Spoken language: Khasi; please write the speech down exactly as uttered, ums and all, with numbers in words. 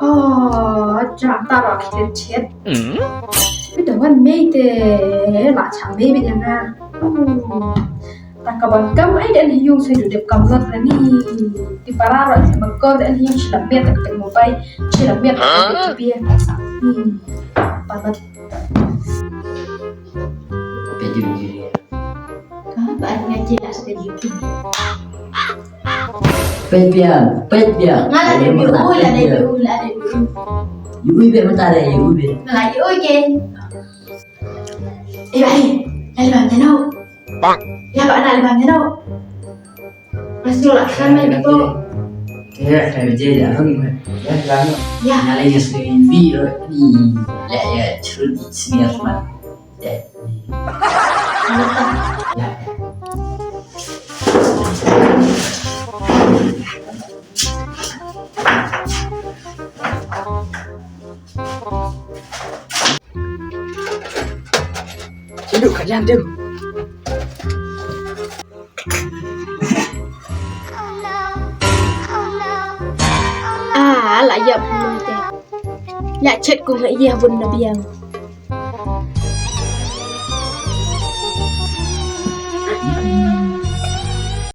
Oh, jam ta ra ki chet. Pi da wan mei te la cha mei bi jana. Hmm. Ta ka ban kam ai den yung sai du dep kam lot ra ni. Ti para ra ti ba kor den yung sila met ta ka mo pai. Sila met ta ka bia. Hmm. Palat. Pejum diri. Ka ba nga je la sa ka jitu. Peit biang, peit biang. Nga la dei biang, la dei biang, la dei biang. Yu ui be mata dei, yu ui be. Nga la yu ui ke. Eh, bai. Lai bang jano. Bang. Ya ba na lai bang jano. Masih lah kan main itu. Ya, kan je ya, kan. Ya, kan. Ya. Nga la yu sini bi ro ni. Ya, ya, cerut sini asma. Sini ka jan tu. Ah, la ïap mate. La chet ku nga ïa bun na biang.